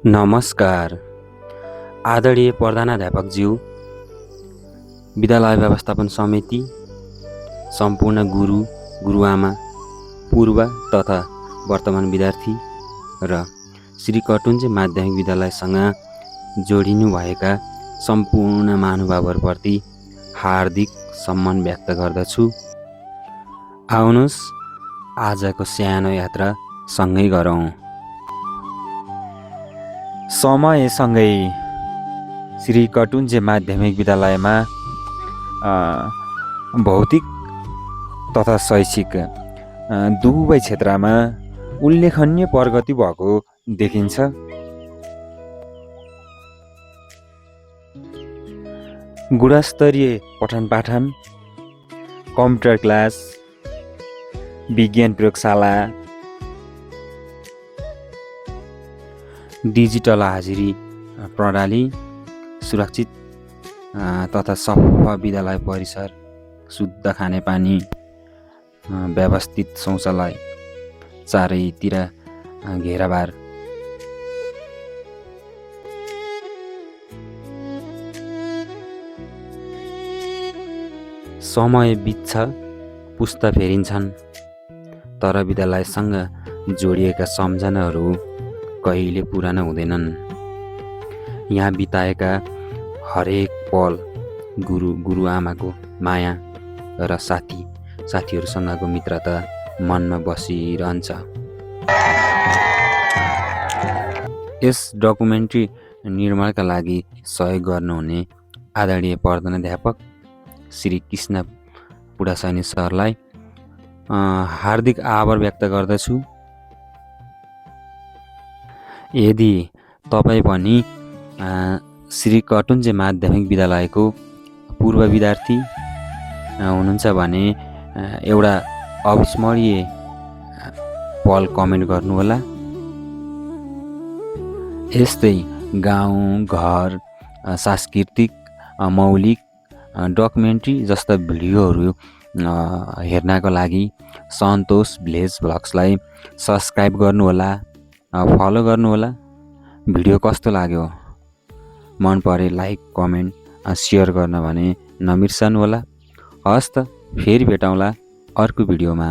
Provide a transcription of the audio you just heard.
नमस्कार। आदरणीय प्रधानाध्यापकज्यू, विद्यालय व्यवस्थापन समिति, सम्पूर्ण गुरु, गुरुआमा, पूर्व तथा वर्तमान विद्यार्थी र श्री कटुञ्जे माध्यमिक विद्यालयसँग जोडिनुभएका सम्पूर्ण महानुभावहरूप्रति हार्दिक सम्मान व्यक्त गर्दछु। आउनुहोस् आजको सानो यात्रा सँगै गरौँ। समयसँगै श्री कटुञ्जे माध्यमिक विद्यालयमा भौतिक तथा शैक्षिक दुवै क्षेत्रमा उल्लेखनीय प्रगति भएको देखिन्छ। गुणस्तरीय पठन पाठन, कम्प्युटर क्लास, विज्ञान प्रयोगशाला, डिजिटल हाजिरी प्रणाली, सुरक्षित तथा सफा विद्यालय परिसर, शुद्ध खानेपानी, व्यवस्थित शौचालय, चारैतिर घेराबार, समय बित्छ, पुस्ता फेरिन्छन्, तर विद्यालयसँग जोडिएका सम्झनाहरू कहिले पुराना हुँदैनन्। यहाँ बिताएका हरेक पल गुरुआमाको माया र साथीहरूसँगको मित्रता मनमा बसिरहन्छ। यस डकुमेन्ट्री निर्माणका लागि सहयोग गर्नुहुने आदरणीय प्रधानाध्यापक श्री कृष्ण पुडासैनी सरलाई हार्दिक आभार व्यक्त गर्दछु। यदि तपाईँ पनि श्री कटुञ्जे माध्यमिक विद्यालयको पूर्व विद्यार्थी हुनुहुन्छ भने एउटा अविस्मरणीय पल कमेन्ट गर्नुहोला। यस्तै गाउँ घर सांस्कृतिक मौलिक डकुमेन्ट्री जस्ता भिडियोहरू हेर्नको लागि सन्तोष भिलेज भ्लग्सलाई सब्सक्राइब गर्नुहोला, फलो गर्नुहोला। भिडियो कस्तो लाग्यो मन परे लाइक कमेन्ट सेयर गर्न भने नबिर्सनुहोला। हस् त, फेरि भेटौँला अर्को भिडियोमा।